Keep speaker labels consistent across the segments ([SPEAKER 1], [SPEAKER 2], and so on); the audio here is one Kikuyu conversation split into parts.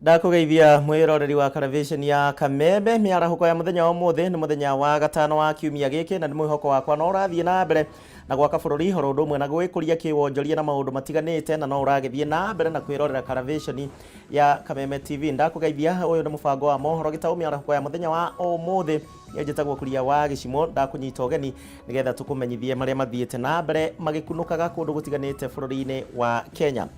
[SPEAKER 1] Ndakugeithia mwiroreri wa Karavisheni ya Kameme. Miarahũko ya muthenya wa umuthi ni muthenya wa gatano wa kiumia giki, na ni mwihoko wakwa no urathie na mbere na gwaka bururi oro undu umwe na gwikuria kiwonjoria na maundu matiganite, na no uragithie na mbere na kwirorera Karavisheni ya Kameme TV. Ndakugeithia, uyu ni mubango wa mohoro gitau miarahũko ya muthenya wa umuthi. Njĩtagwo Kuria wa Gĩcimo, ndakunyita ũgeni nĩgetha tũkũmenyithie marĩa mathiĩte na mbere magĩkunũkaga kũndũ gũtiganĩte bũrũri-inĩ wa Kenya.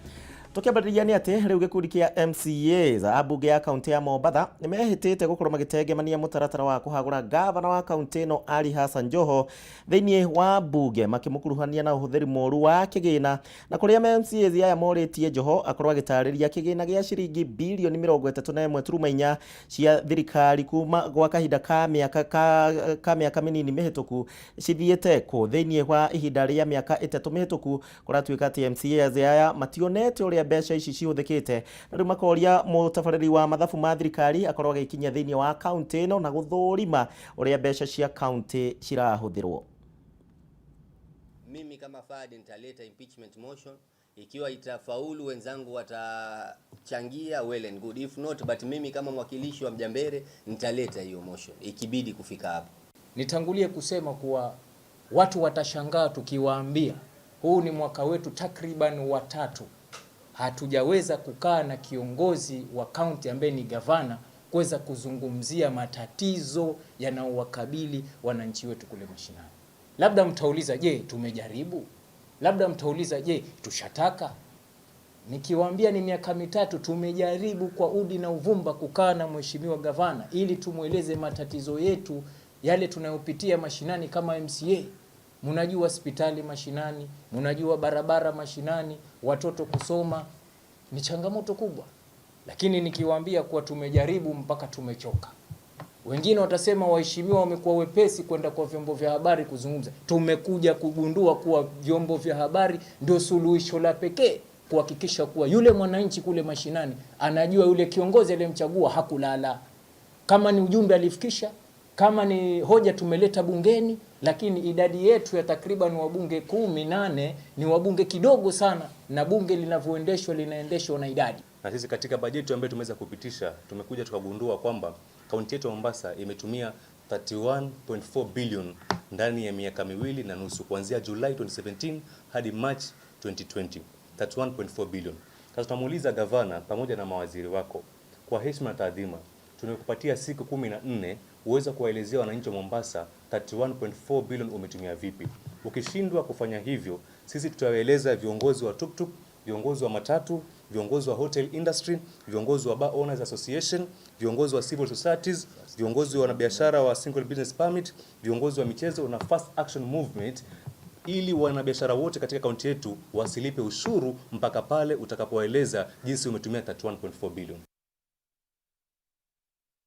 [SPEAKER 1] Tukiambĩrĩria nĩ atĩ rĩu gĩkundi kĩa MCAs a mbunge ya kaunti ya Mombatha nĩ mehĩtĩte gũkorwo magĩtengemania mũtaratara wa kũhagũra gavana wa kaunti ĩno Ali Hassan Joho thĩinĩ wa mbunge, makĩmũkuruhania na ũhũthĩri mũru wa kĩgĩna, na kũrĩa MCAs aya morĩtie Joho akorwo agĩtarĩria kĩgĩna gĩa ciringi bilioni 31.4 cia thirikari kuma gwa kahinda ka mĩaka mĩnini mĩhĩtũku cithiĩte kũ. Thĩinĩ wa ihinda rĩa mĩaka 3 mĩhĩtũku, kũratuĩka atĩ MCAs aya mationete ũrĩa mbeca ici cihũthĩkĩte, na rĩu makoria mũtabarĩri wa mathabu ma thirikari akorwo agĩkinyia thĩinĩ wa kaunti ĩno na gũthũrima ũrĩa mbeca cia kaunti cirahũthĩrwo.
[SPEAKER 2] Mimi kama Fahad nitaleta impeachment motion. Ikiwa itafaulu, wenzangu watachangia, well and good. If not, but mimi kama mwakilishi wa Mjambere nitaleta hiyo motion ikibidi kufika hapo.
[SPEAKER 3] Nitangulie kusema kuwa watu watashangaa tukiwaambia huu ni mwaka wetu takriban watatu hatujaweza kukaa na kiongozi wa kaunti ambaye ni gavana kuweza kuzungumzia matatizo yanayowakabili wananchi wetu kule mashinani. Labda mtauliza, je, tumejaribu? Labda mtauliza, je, tushataka? Nikiwaambia ni miaka 3 tumejaribu kwa udi na uvumba kukaa na mheshimiwa gavana ili tumweleze matatizo yetu yale tunayopitia mashinani kama MCA. Mnajua hospitali mashinani, mnajua barabara mashinani, watoto kusoma ni changamoto kubwa, lakini nikiwaambia kuwa tumejaribu mpaka tumechoka, wengine watasema waheshimiwa wamekuwa wepesi kwenda kwa vyombo vya habari kuzungumza. Tumekuja kugundua kuwa vyombo vya habari ndio suluhisho la pekee kuhakikisha kuwa yule mwananchi kule mashinani anajua yule kiongozi aliyemchagua hakulala, kama ni ujumbe alifikisha, kama ni hoja tumeleta bungeni. Lakini idadi yetu ya takriban wabunge 18 ni wabunge kidogo sana, na bunge linavyoendeshwa linaendeshwa na idadi.
[SPEAKER 4] Na sisi katika bajeti ambayo tumeweza kupitisha, tumekuja tukagundua kwamba kaunti yetu ya Mombasa imetumia 31.4 billion ndani ya miaka 2.5, kuanzia Julai 2017 hadi March 2020, 31.4 billion. Sasa tunamuuliza gavana pamoja na mawaziri wako, kwa heshima na taadhima, tumekupatia siku 14 uweze kuwaelezea wananchi wa Mombasa 31.4 billion umetumia vipi. Ukishindwa kufanya hivyo, sisi tutawaeleza viongozi wa tuktuk, viongozi wa matatu, viongozi wa hotel industry, viongozi wa Bar Owners Association, viongozi wa civil societies, viongozi wa wanabiashara wa single business permit, viongozi wa michezo na Fast Action Movement, ili wanabiashara wote katika kaunti yetu wasilipe ushuru mpaka pale utakapowaeleza jinsi umetumia 31.4 billion.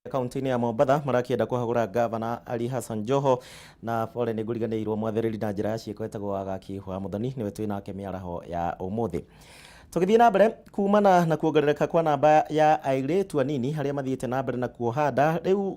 [SPEAKER 1] Kaunti-inĩ ya Mombatha marakĩenda kũhagũra gavana Ali Hassan Joho. Na pole, nĩ ngũriganĩirwo, mwathĩrĩri na njĩra ya ciĩko etagwo Wagaki wa Muthoni, nĩwe twĩ nake mĩaraho ya ũmũthĩ. Tũgĩthiĩ na mbere, kumana na kuongerereka kwa namba ya airĩtu anini arĩa mathiĩte na mbere na kuoha nda, rĩu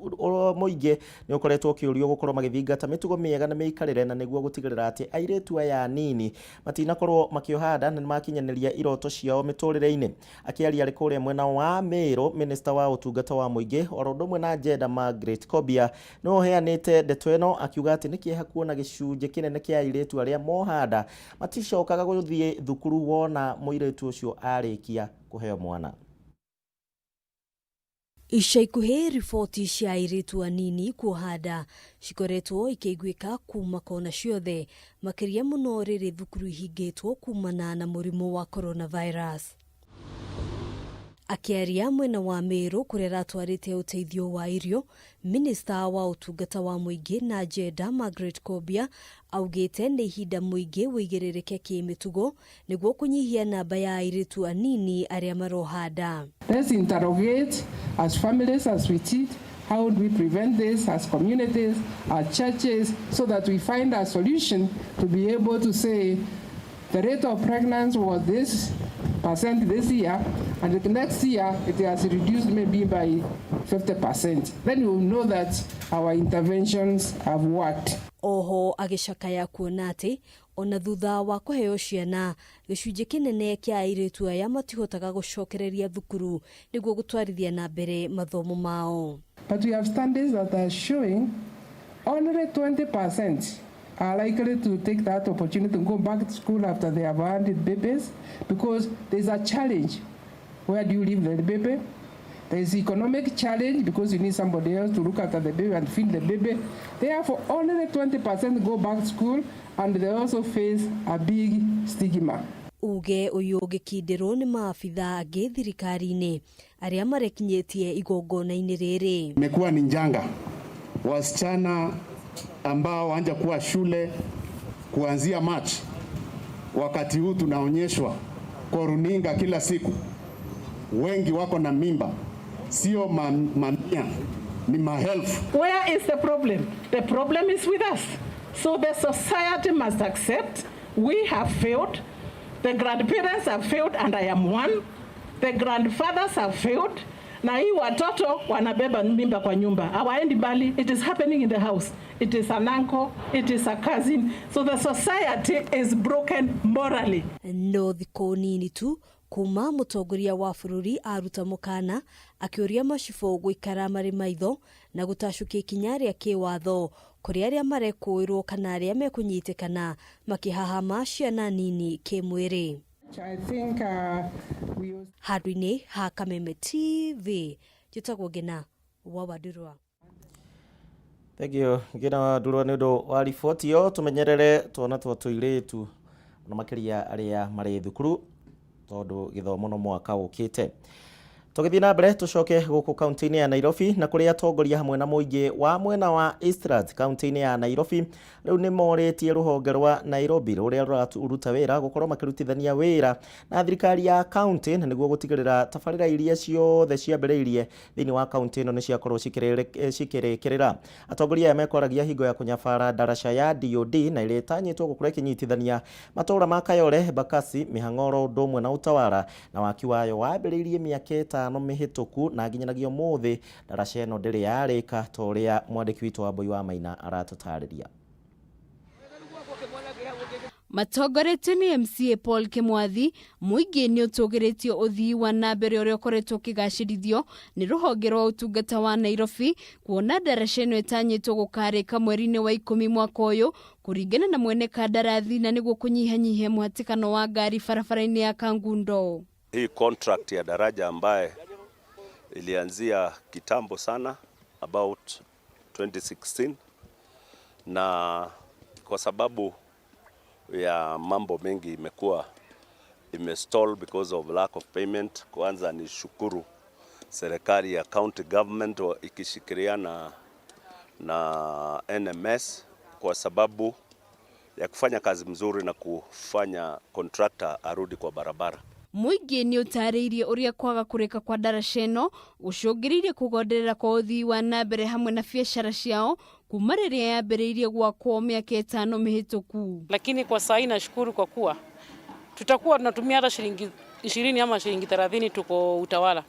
[SPEAKER 1] mũingĩ nĩ ũkoretwo ũkĩũrio gũkorwo magĩthingata mĩtugo mĩega na mĩikarĩre, na nĩguo gũtigĩrĩra atĩ airĩtu aya anini matinakorwo makĩoha nda na nĩmakinyanĩria iroto ciao mĩtũrĩre-inĩ. Akĩaria arĩ kũrĩa mwena wa Meru, minista wa ũtungata wa mũingĩ oro ũndũ ũmwe na gender Margaret Kobia nĩwe ũheanĩte ndeto ĩno, akiuga atĩ nĩ kĩeha kuona gĩcunjĩ kĩnene kĩa airĩtu arĩa moha nda maticokaga gũthiĩ thukuru wona mũirĩtu ũcio arĩkia kũheo mwana.
[SPEAKER 5] Ica ikuhĩ riboti cia airĩtu anini kuoha nda cikoretwo ikĩiguĩka kuma kona ciothe, makĩria mũno rĩrĩ thukuru ihingĩtwo kumana na mũrimũ wa coronavirus. Akĩaria mwena wa Meru kũrĩa aratwarĩte ũteithio wa irio, minista wa ũtungata wa mũingĩ na gender Margaret Kobia augĩte nĩ ihinda mũingĩ wĩigĩrĩrĩke kĩmĩtugo nĩguo kũnyihia namba ya airĩtu anini arĩa maroha nda.
[SPEAKER 6] Let's interrogate as families, as we teach, how do we prevent this as communities, as churches, so that we find a solution to be able to say the rate of pregnancy was this percent this year, and the next year it has reduced maybe by 50%. Then we will know that our interventions have worked.
[SPEAKER 5] Oho agĩcakaya kuona atĩ ona thutha wa kũheo ciana, gĩcunjĩ kĩnene kĩa airĩtu aya matihotaga gũcokereria thukuru nĩguo gũtwarithia na mbere mathomo mao.
[SPEAKER 6] But we have studies that are showing only 20% are likely to take that opportunity to go back to school after they have had babies, because there's a challenge. Where do you leave the baby? There's economic challenge because you need somebody else to look after the baby and feed the baby. Therefore, only 20% go back to school, and they also face a big stigma.
[SPEAKER 5] Uge ũyũ ũgĩkindĩrwo nĩ maabitha angĩ thirikari-inĩ arĩa marekinyĩtie igongona-inĩ rĩrĩ.
[SPEAKER 7] Imekuwa ni njanga, wasichana ambao wanja kuwa shule kuanzia March, wakati huu tunaonyeshwa kwa runinga kila siku, wengi wako na mimba, sio mamia, ni maelfu.
[SPEAKER 8] Where is the problem? The problem is with us. So the society must accept we have failed. The grandparents have failed and I am one. The grandfathers have failed. Na hii watoto wanabeba mimba kwa nyumba, hawaendi mbali. It is happening in the house. It is an uncle, it is a cousin. So the society is broken morally.
[SPEAKER 5] No thikũ nini tu kuma mũtongoria wa bũrũri aruta mũkana akĩũria macibũ gũikara marĩ maitho na gũtacũkia ikinya rĩa kĩwatho kũrĩ arĩa marekũĩrwo kana arĩa mekũnyitĩkana makĩhahama ciana nini kĩmwĩrĩ.
[SPEAKER 6] I think we
[SPEAKER 5] Handũ-inĩ ha Kameme TV, njĩtagwo Ngina wa Wandurwa.
[SPEAKER 1] Thank you Ngina wa Wandurwa nĩ ũndũ wa riboti ĩyo. Tũmenyerere twana twa tũirĩtu na makĩria arĩa marĩ thukuru tondũ gĩthomo no mwaka ũkĩte. Tũgĩthiĩ na mbere tũcoke gũkũ kaunti-inĩ ya Nairobi na kũrĩa atongoria hamwe na mũingĩ wa mwena wa Eastlands kaunti-inĩ ya Nairobi rĩu nĩ morĩtie rũhonge rwa Nairobi rũrĩa rũraruta wĩra gũkorwo makĩrutithania wĩra na thirikari ya kaunti na nĩguo gũtigĩrĩra tabarĩra iria ciothe ciambĩrĩirie thĩinĩ wa kaunti ĩno nĩ ciakorwo cikĩrĩkĩrĩra. Atongoria aya mekwaragia hingo ya kũnyabara ndaraca ya DOD na ĩrĩa ĩtanyĩtwo gũkorwo ĩkĩnyitithania matũũra ma Kayole, Embakasi, Mĩhang'oro ũndũ ũmwe na Utawala, na waki wayo wambĩrĩirie mĩaka 5 mĩhĩtũku na nginyanagia ũmũthĩ ndaraca ĩno ndĩrĩ yarĩka ta ũrĩa mwandĩki witũ Wambui wa Maina aratũtarĩria.
[SPEAKER 9] Matongoretio nĩ MCA Paul Kimwathi, mũingĩ nĩ ũtũgĩrĩtio ũthii wa na mbere ũrĩa ũkoretwo ũkĩgacĩrithio nĩ rũhonge rwa ũtungata wa Nairobi, kuona ndaraca ĩno ĩtanyĩtwo gũkarĩka mweri-inĩ wa 10 mwaka ũyũ kũringana na mwene kandarathi, na nĩguo kũnyihanyihia mũhatĩkano wa ngari barabara-inĩ ya Kangundo.
[SPEAKER 10] Hii contract ya daraja ambaye ilianzia kitambo sana about 2016, na kwa sababu ya mambo mengi imekuwa imestall because of lack of payment. Kwanza ni shukuru serikali ya county government ikishirikiana na NMS kwa sababu ya kufanya kazi mzuri na kufanya contractor arudi kwa barabara.
[SPEAKER 9] Mũingĩ nĩ ũtarĩirie ũrĩa kwaga kũrĩka kwa ndaraca ĩno gũcũngĩrĩirie kũgonderera kwa ũthii wa na mbere hamwe na biacara ciao kuma rĩrĩa yambĩrĩirie gwakwo mĩaka 5 mĩhĩtũku.
[SPEAKER 11] Lakini kwa saa hii nashukuru kwa kuwa tutakuwa tunatumia hata shilingi 20 ama shilingi 30 tuko Utawala.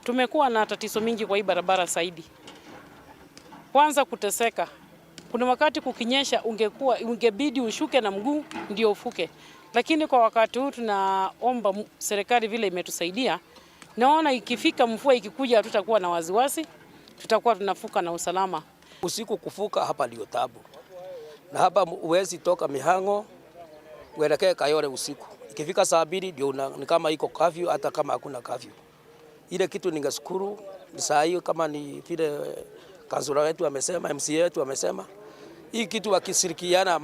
[SPEAKER 11] Tumekuwa na tatizo mingi kwa hii barabara zaidi. Kwanza kuteseka. Kuna wakati kukinyesha ungebidi ushuke na mguu ndio ufuke. Lakini kwa wakati huu tunaomba serikali vile imetusaidia. Naona ikifika mvua ikikuja hatutakuwa na wasiwasi, tutakuwa tunafuka na usalama.
[SPEAKER 12] Usiku kufuka hapa ndio tabu. Na hapa huwezi toka Mihango uelekee Kayole usiku. Ikifika saa 2 ndio ni kama iko curfew, hata kama hakuna curfew. Ile kitu ningeshukuru ni saa hiyo, kama ni vile kansula wetu amesema, MCA wetu amesema, hii kitu wakishirikiana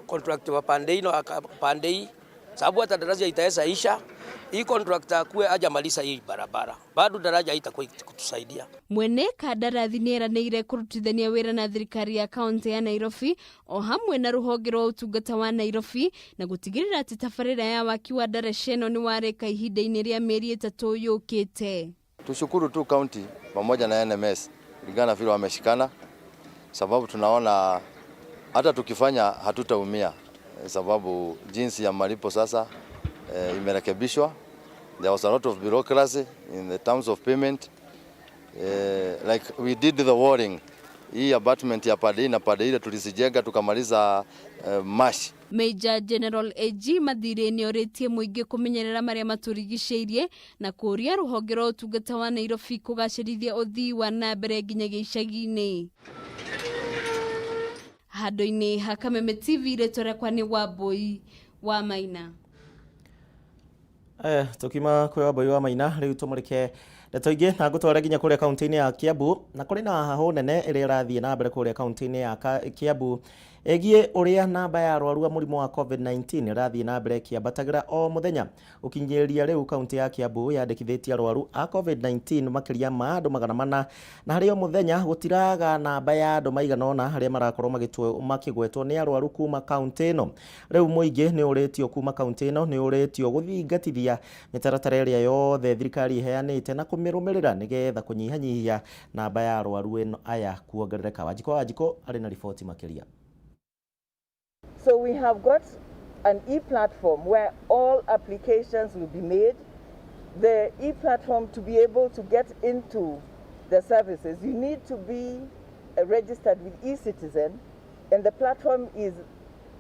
[SPEAKER 12] contract wa pande ino pande hii, sababu hata daraja itaweza isha, hii contract akue hajamaliza hii barabara, bado daraja itakuwa kutusaidia.
[SPEAKER 9] Mwene kandarathi nĩ eranĩire kũrutithania wĩra na thirikari ya kaunti ya Nairobi o hamwe na rũhonge rwa ũtungata wa Nairobi na gũtigĩrĩra atĩ tabarĩra ya waki wa ndaraca ĩno nĩ warĩka ihinda-inĩ rĩa mĩeri 3 yũkĩte.
[SPEAKER 13] Tushukuru tu county pamoja na NMS kulingana vile wameshikana, sababu tunaona hata tukifanya hatutaumia, sababu jinsi ya malipo sasa imerekebishwa. There was a lot of bureaucracy in the terms of payment. Like we did the warning Hii abutment ya pande hii na pande ile tulizijenga tukamaliza March.
[SPEAKER 9] Major General AG Mathire nĩorĩtie mũingĩ kũmenyerera marĩa matũrigicĩirie na kũũria rũhonge rwa ũtungata wa Nairobi kũgacĩrithia ũthii wa na mbere nginyagia icagi-inĩ. Handũ-inĩ ha Kameme TV, rĩtwa rĩakwa nĩ Wambui wa Maina.
[SPEAKER 1] Tukima kwĩ Wambui wa Maina, rĩu tũmũrĩke ndeto ingĩ na ngũtware nginya kũrĩa kaunti-inĩ ya Kiambu, na kũrĩ na hahũ nene ĩrĩa ĩrathiĩ na mbere kũrĩa kaunti-inĩ ya Kiambu ĩgiĩ ũrĩa namba ya arwaru a mũrimũ wa COVID-19 ĩrathiĩ na mbere ĩkĩambatagĩra o mũthenya. Gũkinyĩria rĩu kaunti ya Kiambu yandĩkithĩtie arwaru a COVID-19 makĩria ma andũ 400, na harĩ o mũthenya gũtiraga namba ya andũ maigana ũna arĩa marakorwo makĩgwetwo nĩ arwaru kuma kaunti ĩno. Rĩu mũingĩ nĩ ũrĩtio kuma kaunti ĩno nĩ ũrĩtio gũthingatithia mĩtaratara ĩrĩa yothe thirikari ĩheanĩte na kũmĩrũmĩrĩra nĩgetha kũnyihanyihia namba ya arwaru ĩno aya kuongerereka. Wanjikũ wa Wanjikũ arĩ na riboti makĩria.
[SPEAKER 14] So we have got an e-platform where all applications will be made. The e-platform, to be able to get into the services, you need to be registered with eCitizen, and the platform is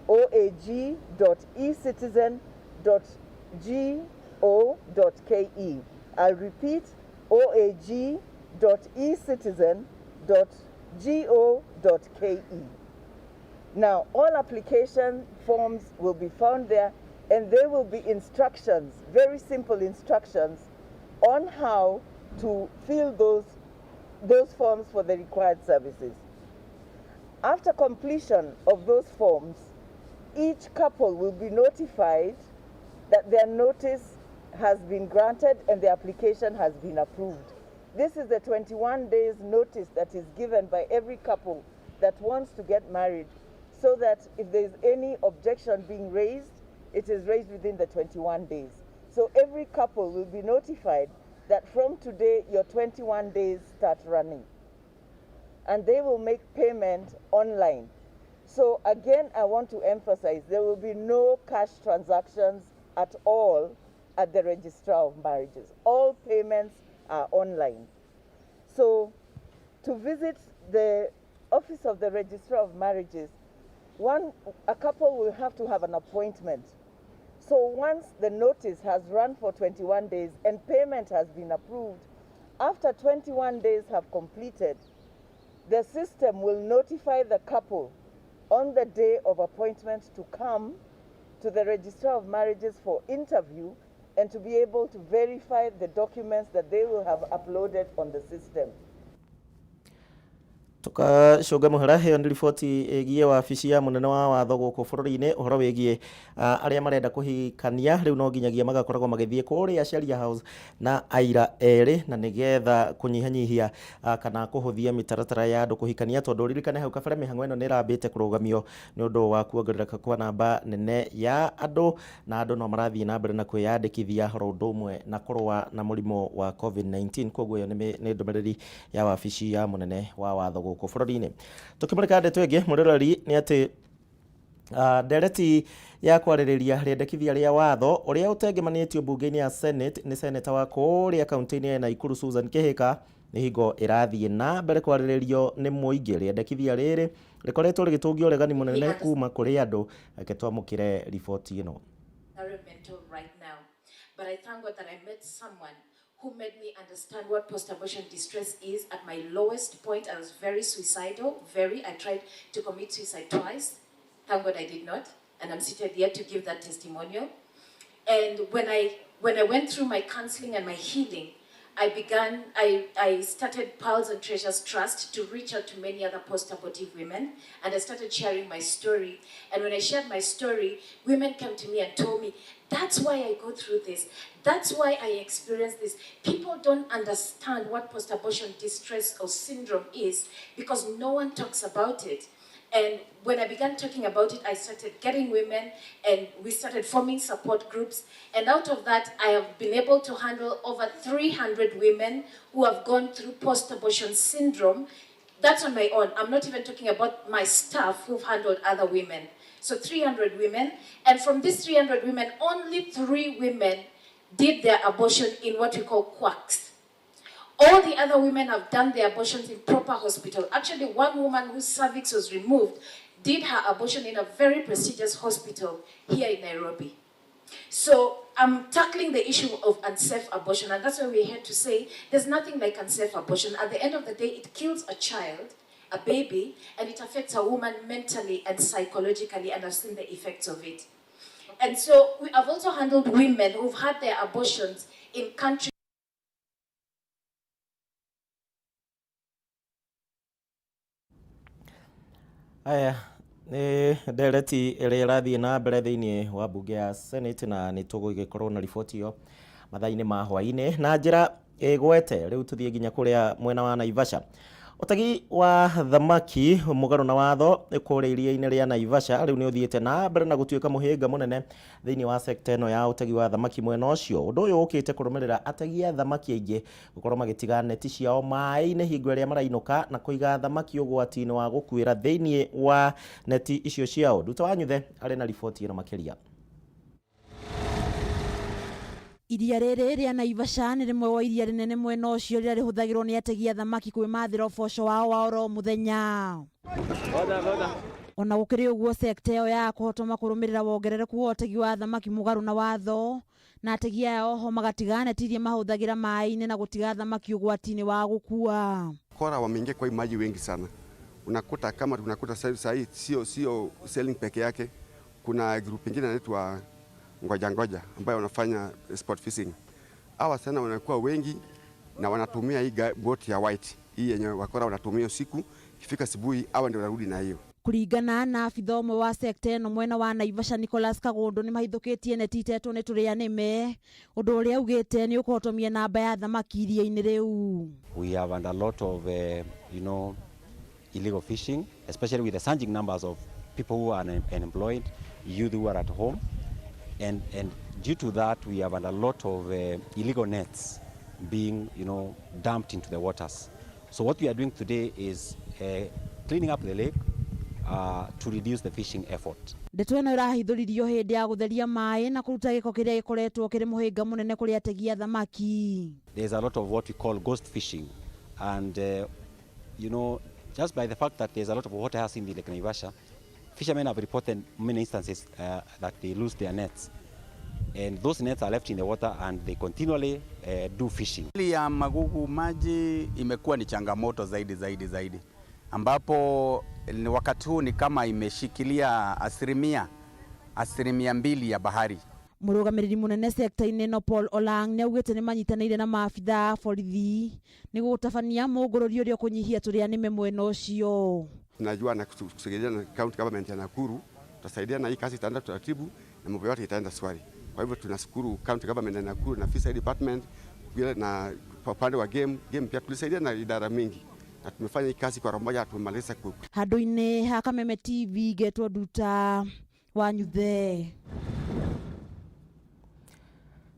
[SPEAKER 14] oag.ecitizen.go.ke. I'll repeat, oag.ecitizen.go.ke. Now, all application forms will be found there, and there will be instructions, very simple instructions, on how to fill those forms for the required services. After completion of those forms, each couple will be notified that their notice has been granted and the application has been approved. This is the 21 days notice that is given by every couple that wants to get married, so that if there is any objection being raised, it is raised within the 21 days. So every couple will be notified that from today, your 21 days start running. And they will make payment online. So again, I want to emphasize, there will be no cash transactions at all at the Registrar of Marriages. All payments are online. So to visit the Office of the Registrar of Marriages, a couple will have to have an appointment. So once the notice has run for 21 days and payment has been approved, after 21 days have completed, the system will notify the couple on the day of appointment to come to the Registrar of Marriages for interview and to be able to verify the documents that they will have uploaded on the system.
[SPEAKER 1] Tukacũnga mũhera. Ĩyo nĩ riboti ĩgiĩ wabici ya mũnene wa watho gũkũ bũrũri-inĩ, ũhoro wĩgiĩ arĩa marenda kũhikania rĩu no nginyagia magakoragwo magĩthiĩ kũrĩa Sheria House na aira erĩ, na nĩgetha kũnyihanyihia kana kũhũthia mĩtaratara ya andũ kũhikania, tondũ ũririkane hau kabere mĩhang'o ĩno nĩ ĩrambĩte kũrũgamio nĩ ũndũ wa kuongerereka kwa namba nene ya andũ, na andũ no marathiĩ na mbere na kwĩyandĩkithia oro ũndũ ũmwe na kũrũa na mũrimũ wa COVID-19. Koguo ĩyo nĩ ndũmĩrĩri ya wabici ya mũnene wa watho gũkũ bũrũri-inĩ. Tũkĩmũrĩka ndeto ĩngĩ mũroreri nĩ atĩ ndereti ya kwarĩrĩria rĩendekithia rĩa watho ũrĩa ũtengemanĩtio mbunge-inĩ ya Senate nĩ seneta wa kũrĩa kaunti-inĩ ya Nakuru Susan Kihika nĩ hingo ĩrathiĩ na mbere kwarĩrĩrio nĩ mũingĩ. Rĩendekithia rĩrĩ rĩkoretwo rĩgĩtũngio ũregani mũnene kuma kũrĩ andũ. Reke twamũkĩre riboti ĩno.
[SPEAKER 15] Right now, but I thank God that I met someone who made me understand what post-abortion distress is. At my lowest point, I was very suicidal, very. I tried to commit suicide twice. Thank God I did not. And I'm seated here to give that testimonial. And when I went through my counseling and my healing, I started Pearls and Treasures Trust to reach out to many other post-abortive women, and I started sharing my story. And when I shared my story, women came to me and told me, that's why I go through this. That's why I experience this. People don't understand what post-abortion distress or syndrome is because no one talks about it. And when I began talking about it, I started getting women and we started forming support groups. And out of that, I have been able to handle over 300 women who have gone through post-abortion syndrome. That's on my own. I'm not even talking about my staff who've handled other women. So 300 women. And from these 300 women, only 3 women did their abortion in what we call quacks. All the other women have done their abortions in proper hospital. Actually, one woman whose cervix was removed did her abortion in a very prestigious hospital here in Nairobi. So I'm tackling the issue of unsafe abortion, and that's why we're here to say there's nothing like unsafe abortion. At the end of the day, it kills a child, a baby, and it affects a woman mentally and psychologically, and I've seen the effects of it. And so we have also handled women who've had their abortions in countries.
[SPEAKER 1] Aya nĩ ndereti ĩrĩa ĩrathiĩ na mbere thĩinĩ wa mbunge ya Senate, na nĩ tũgũgĩkorwo na riboti ĩyo mathaa-inĩ ma hwaĩ-inĩ na njĩra ĩgwete. Rĩu tũthiĩ nginya kũrĩa mwena wa Naivasha. Ũtegi wa thamaki mũgarũ na watho kũrĩa iria-inĩ rĩa Naivasha rĩu nĩ ũthiĩte na mbere na gũtuĩka mũhĩnga mũnene thĩinĩ wa sekta ĩno ya ũtegi wa thamaki mwena ũcio. Ũndũ ũyũ ũkĩte kũrũmĩrĩra ategi a thamaki aingĩ gũkorwo magĩtiga neti ciao maĩ-inĩ hingo ĩrĩa marainũka, na kũiga thamaki ũgwati-inĩ wa gũkuĩra thĩinĩ wa neti icio ciao. Nduta wa Nyuthe arĩ na riboti ĩno makĩria.
[SPEAKER 16] Iria rĩrĩ rĩa Naivasha nĩ rĩmwe wa iria rĩnene mwena ũcio rĩrĩa rĩhũthagĩrwo nĩ ategi a thamaki kwĩmathĩra ũboco wao wa oro mũthenya. Ona gũkĩrĩ ũguo, sekta ĩyo ya kũhotoma kũrũmĩrĩra wongerereku wa ũtegi wa thamaki mũgarũ na watho, na ategi aya oho magatiga neti iria mahũthagĩra maĩ-inĩ na gũtiga thamaki ũgwati-inĩ wa gũkua.
[SPEAKER 17] Kora wameingia kwa maji wengi sana, unakuta kama tunakuta sasa hii sio selling peke yake, kuna group ingine inaitwa ngoja ngoja ambayo wanafanya sport fishing. Hawa sana wanakuwa wengi na wanatumia hii boat ya white hii yenye wakora wanatumia usiku, ikifika asubuhi hawa ndio wanarudi na hiyo.
[SPEAKER 16] Kũringana na abitha ũmwe wa sekta ĩno mwena wa Naivasha, Nicholas Kagundu, nĩ mahithũkĩtie neti itetwo nĩ tũrĩa nĩme, ũndũ ũrĩa augĩte nĩ ũkũhotomia namba ya thamaki iria-inĩ rĩu.
[SPEAKER 18] We have had a lot of illegal fishing, especially with the surging numbers of people who are unemployed, youth who are at home, and due to that we have had a lot of illegal nets being dumped into the waters. So what we are doing today is cleaning up the lake to reduce the fishing effort.
[SPEAKER 16] Ndeto ĩno ĩrahithũririo hĩndĩ ya gũtheria maĩ na kũruta gĩko kĩrĩa gĩkoretwo kĩrĩ mũhĩnga mũnene kũrĩ ategi a thamaki.
[SPEAKER 18] There's a lot of what we call ghost fishing, and just by the fact that there's a lot of water in the Lake Naivasha, fishermen have reported many instances that they lose their nets, and those nets are left in the water and they continually do fishing.
[SPEAKER 19] Hali ya magugu maji imekuwa ni changamoto zaidi, ambapo wakati huu ni kama imeshikilia 2% ya bahari.
[SPEAKER 16] Mũrũgamĩrĩri mũnene sekta-inĩ ĩno Paul Olang nĩ augĩte nĩ manyitanĩire na maabitha a borithi nĩguo gũtabania mũngũrũri ũrĩa ũkũnyihia tũrĩa nĩme mwena ũcio.
[SPEAKER 17] Tunajua na kusaidia na county government ya Nakuru, tutasaidia na hii kazi itaenda taratibu na mambo yote itaenda swali. Kwa hivyo tunashukuru county government ya Nakuru na fishery department na upande wa game pia tulisaidia na idara mingi. Na tumefanya hii kazi kwa roho moja, tumemaliza.
[SPEAKER 16] Handũ-inĩ ha Kameme TV ngetwo Nduta wa Nyuthe.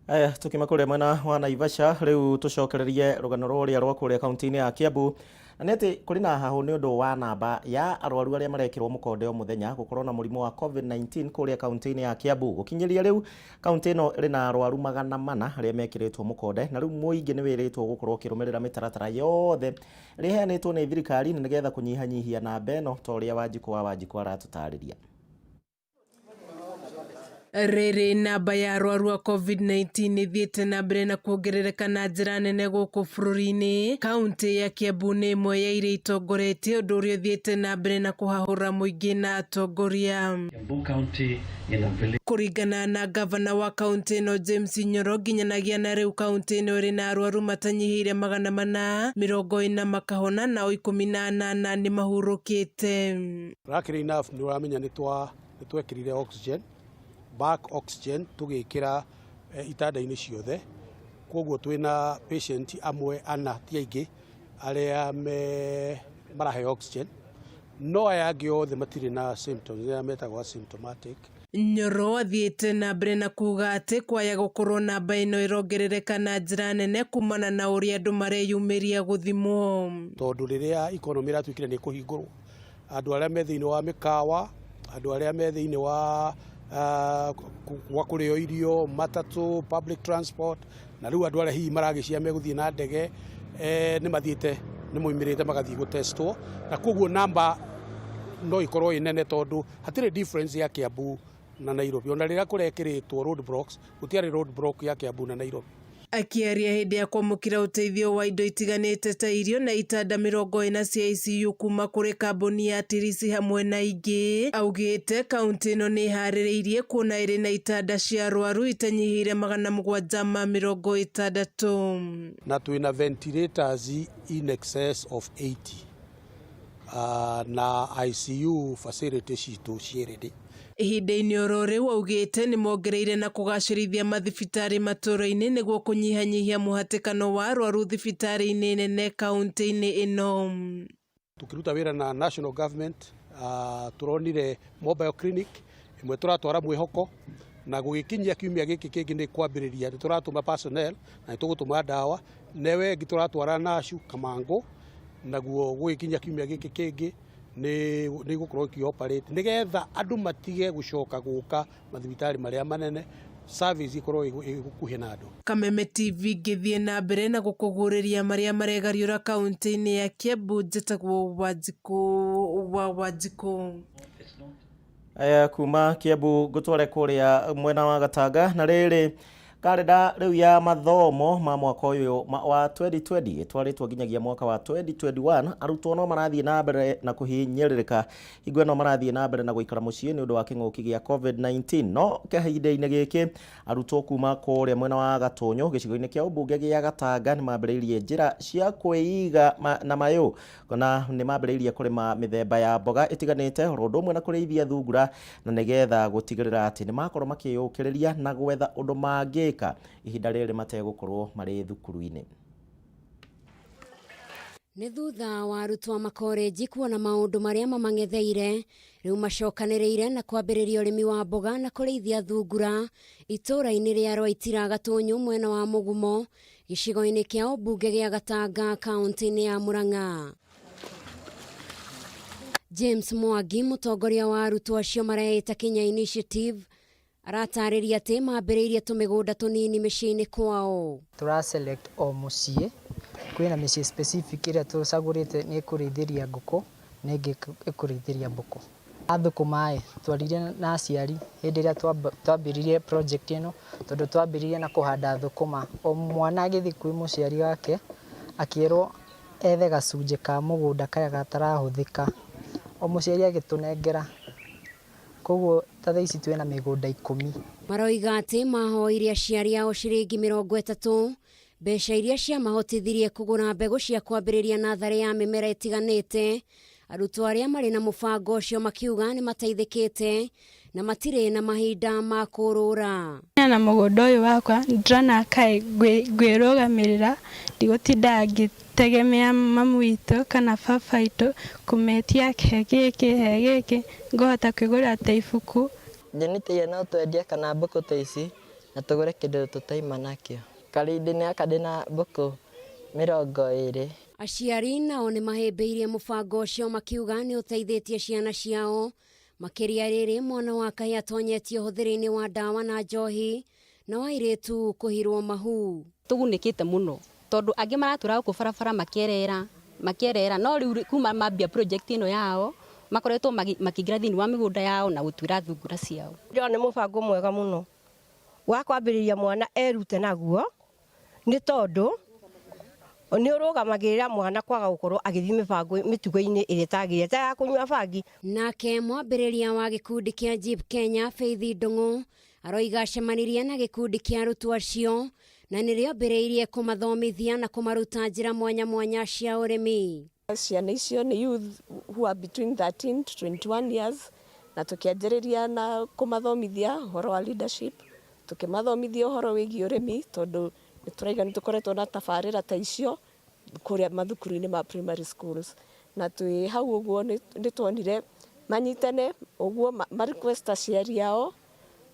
[SPEAKER 1] Aya, tukima kũrĩa mwena wa Naivasha rĩu tũcokererie rũgano rũrĩa rwa kũrĩa kaunti-inĩ ya Kiambu, na nĩ atĩ kũrĩ na hahũ nĩ ũndũ wa namba ya arwaru arĩa marekĩrwo mũkonde o mũthenya gũkorwo na mũrimũ wa COVID-19 kũrĩa kaunti-inĩ ya Kiambu. Gũkinyĩria rĩu kaunti ĩno ĩrĩ na arwaru 400 arĩa mekĩrĩtwo mũkonde, na rĩu mũingĩ nĩ wĩrĩtwo gũkorwo ũkĩrũmĩrĩra mĩtaratara yothe ĩrĩa ĩheanĩtwo nĩ thirikari nĩgetha kũnyihanyihia namba ĩno, ta ũrĩa Wanjikũ wa Wanjikũ aratũtarĩria.
[SPEAKER 20] Rĩrĩ namba ya arwaru a COVID-19 ĩthiĩte na mbere na kuongerereka na njĩra nene gũkũ bũrũri-inĩ. Kaunti ya Kiambu nĩ ĩmwe ya iria itongoretie ũndũ ũrĩa ũthiĩte na mbere na kũhahũra mũingĩ na atongoria. Kũringana na gavana wa kaunti ĩno James Nyoro, nginyanagia na rĩu kaunti ĩno ĩrĩ na arwaru matanyihĩire 440 makahona, nao 18 nĩ mahurũkĩte.
[SPEAKER 21] Luckily enough nĩ ũramenya nĩ twekĩrire oxygen, back oxygen tugikira itanda-inĩ ciothe, koguo twina patient amwe ana ti aingĩ arĩa me maraheo oxygen, no aya angĩ othe matirĩ na symptoms, arĩa metagwo asymptomatic.
[SPEAKER 20] Nyoro athiĩte na mbere na kuga atĩ kwaya gũkorwo namba ĩno ĩrongerereka na njĩra nene kumana na ũrĩa andũ mareyumĩria gũthimwo,
[SPEAKER 21] tondũ rĩrĩa economy ĩratuĩkire nĩ kũhingũrwo, andũ arĩa me thĩinĩ wa mĩkawa, andũ arĩa me thĩinĩ wa gwa kũrĩo irio, matatũ, public transport, na rĩu andũ arĩa hihi maragĩcia megũthiĩ na ndege, nĩ mathiĩte nĩ moimĩrĩte magathiĩ gũtestwo, na koguo namba no ikorwo ĩ nene tondũ hatirĩ difference ya Kiambu na Nairobi. Ona rĩrĩa kũrekĩrĩtwo road blocks, gũtiarĩ road block ya Kiambu na Nairobi.
[SPEAKER 20] Akĩaria hĩndĩ ya kwamũkĩra ũteithio wa indo itiganĩte ta irio na itanda 40 cia ICU kuma kũrĩ kambuni ya Tirisi hamwe na ingĩ, augĩte kaunti ĩno nĩ ĩharĩrĩirie kuona ĩrĩ na itanda cia arwaru itanyihĩire 760.
[SPEAKER 21] Na twĩna ventilators in excess of 80 na ICU facility citũ ciĩ ready.
[SPEAKER 20] Ihinda-inĩ oro rĩu augĩte nĩ mongereire na kũgacĩrithia mathibitarĩ matũũra-inĩ nĩguo kũnyihanyihia mũhatĩkano wa arwaru thibitarĩ-inĩ nene kaunti-inĩ ĩno.
[SPEAKER 21] Tukĩruta wĩra na national government, tũronire mobile clinic ĩmwe tũratwara mwĩhoko, na gũgĩkinyia kiumia gĩkĩ kĩngĩ nĩ kwambĩrĩria nĩ tũratũma personnel na nĩ tũgũtũma ndawa, newe ĩngĩ tũratwara Nashu Kamangũ, naguo gũgĩkinyia kiumia gĩkĩ kĩngĩ nĩ igũkorwo ikĩoperate nĩgetha andũ matige gũcoka gũka mathibitarĩ marĩa manene, service ikorwo ĩ gũkuhĩ na andũ.
[SPEAKER 20] Kameme TV ngĩthiĩ na mbere na gũkũgũrĩria marĩa maregariũra kaunti-inĩ ya Kiambu, njĩtagwo Wanjikũ wa Wanjikũ.
[SPEAKER 1] Kuma Kiambu ngũtware kũrĩa mwena wa Gatanga, na rĩrĩ karenda rĩu ya mathomo ma mwaka ũyũ wa 2020 ĩtwarĩtwo nginyagia mwaka wa 2021. Arutwo no marathiĩ na mbere na kũhinyĩrĩrĩka hingo ĩno marathiĩ na mbere na gũikara mũciĩ nĩ ũndũ wa kĩng'ũki gĩa COVID-19. No kahinda-inĩ gĩkĩ arutwo kuma kũrĩa mwena wa Gatũnyũ gĩcigo-inĩ kĩa ũmbunge gĩa Gatanga nĩ mambĩrĩirie njĩra cia kwĩiga na mayũ, na nĩ mambĩrĩirie kũrĩma mĩthemba ya mboga ĩtiganĩte oro ũndũ ũmwe na kũrĩithia thungura, na nĩgetha gũtigĩrĩra atĩ nĩ makorwo makĩyũkĩrĩria na gwetha ũndũ mangĩka ihinda rĩrĩ mategũkorwo marĩ thukuru-inĩ.
[SPEAKER 5] Nĩ thutha wa arutwo a makorenji kuona maũndũ marĩa mamang'etheire, rĩu macokanĩrĩire na kwambĩrĩria ũrĩmi wa mboga na kũrĩithia thungura itũũra-inĩ rĩa Rwaitira Gatũnyũ mwena wa Mũgumo gĩcigo-inĩ kĩa ũmbunge gĩa Gatanga kaunti-inĩ ya Murang'a. James Mwangi, mũtongoria wa arutwo acio mareĩta Kenya Initiative, aratarĩria atĩ mambĩrĩirie tũmĩgũnda tũnini mĩciĩ-inĩ kwao.
[SPEAKER 2] Tũra select o mũciĩ, kwĩna mĩciĩ specific ĩrĩa tũcagũrĩte nĩ ĩkũrĩithĩria ngũkũ na ĩngĩ ĩkũrĩithĩria mbũkũ. Thũkũma ĩ, twaririe na aciari hĩndĩ ĩrĩa twambĩrĩirie project ĩno, tondũ twambĩrĩirie na kũhanda thũkũma. O mwana agĩthiĩ kwĩ mũciari wake akĩrwo ethe gacunjĩ ka mũgũnda karĩa gatarahũthĩka. O mũciari agĩtũnengera, koguo ta thaa ici twĩna mĩgũnda 10.
[SPEAKER 5] Maroiga atĩ mahoire aciari ao ciringi 30, mbeca iria ciamahotithirie kũgũra mbegũ cia kwambĩrĩria natharĩ ya mĩmera ĩtiganĩte. Arutwo arĩa marĩ na mũbango ũcio makiuga nĩ mateithĩkĩte na matirĩ na mahinda ma kũrũra.
[SPEAKER 22] Na mũgũnda ũyũ wakwa ndĩrona kaĩ ngwĩrũgamĩrĩra, ndigũtinda ngĩtegemea mamu witũ kana baba witũ kũmetia he gĩkĩ he gĩkĩ, ngũhota kwĩgũrĩra ta ibuku.
[SPEAKER 23] Nyeni ta iria no twendie kana mbũkũ ta ici na tũgũre kĩndũ tũtaima nakĩo. Karinda-inĩ gaka ndĩna mbũkũ 20.
[SPEAKER 5] Aciari nao nĩ mahĩmbĩirie mũbango ũcio makiuga nĩ ũteithĩtie ciana ciao makĩria rĩrĩ mwana wa kahĩĩ atonyetio ũhũthĩri-inĩ wa ndawa na njohi na wa airĩtu kũhirwo mahu.
[SPEAKER 24] Tũgunĩkĩte mũno tondũ angĩ maratũra gũkũ barabara makĩerera, no rĩu kuma mambia project ĩno yao makoretwo makĩingĩra thĩinĩ wa mĩgũnda yao na gũtuĩra thungura ciao.
[SPEAKER 25] Ndĩrona nĩ mũbango mwega mũno wa kwambĩrĩria mwana erute naguo, nĩ tondũ nĩ ũrũgamagĩrĩra mwana kwaga gũkorwo agĩthiĩ mĩbango mĩtugo-inĩ ĩrĩa ĩtagĩrĩire ta ya kũnyua bangi.
[SPEAKER 5] Nake mwambĩrĩria wa gĩkundi kĩa Jeep Kenya Faith Ndung'u aroiga acemanirie na gĩkundi kĩa arutwo acio na nĩrĩo ambĩrĩirie kũmathomithia na kũmaruta njĩra mwanya mwanya cia ũrĩmi.
[SPEAKER 26] Ciana icio nĩ youth who are between 13 to 21 years, na tũkĩanjĩrĩria na kũmathomithia ũhoro wa leadership, tũkĩmathomithia ũhoro wĩgiĩ ũrĩmi, tondũ nĩ tũraiga nĩ tũkoretwo na tabarĩra ta icio kũrĩa mathukuru-inĩ ma primary schools, na twĩ hau ũguo nĩ tuonire manyitane ũguo ma request aciari ao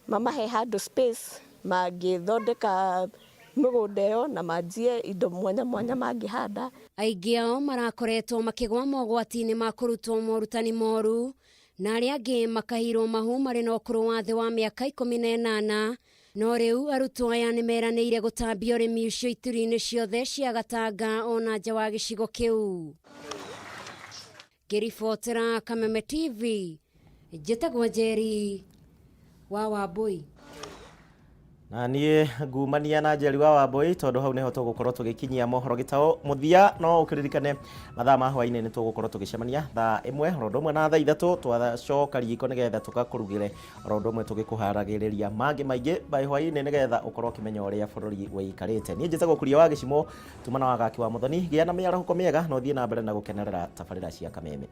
[SPEAKER 26] mamahe handũ space mangĩthondeka mĩgũnda ĩyo na manjie indo mwanya mwanya mangĩhanda.
[SPEAKER 5] Aingĩ ao marakoretwo makĩgwa mogwati-inĩ ma kũrutwo morutani moru, na arĩa angĩ makahirwo mahu marĩ na ũkũrũ wa thĩ wa mĩaka 18
[SPEAKER 3] No rĩu arutwo aya nĩ meranĩire gũtambia ũrĩmi ũcio ituri-inĩ ciothe cia Gatanga ona nja wa gĩcigo kĩu. Ngĩribotera Kameme TV, njĩtagwo Njeri wa Wambui.
[SPEAKER 1] Na niĩ ngumania na Njeri wa Wambui tondũ hau nĩho tũgũkorwo tũgĩkinyia mohoro gĩtaũ mũthia. No ũkĩririkane mathaa ma hwaĩ-inĩ nĩ tũgũkorwo tũgĩcemania thaa 1 oro ũndũ ũmwe na thaa 3, twacoka riko nĩgetha tũgakũrugĩre oro ũndũ ũmwe tũgĩkũharagĩrĩria mangĩ maingĩ by hwaĩ-inĩ nĩgetha ũkorwo ũkĩmenya ũrĩa bũrũri ũikarĩte. Niĩ njĩtagwo Kuria wa Gĩcimo, tumana wa Gaki wa Mũthoni. Gĩa na mĩarahũko mĩega na ũthiĩ na mbere na gũkenerera tabarĩra cia Kameme.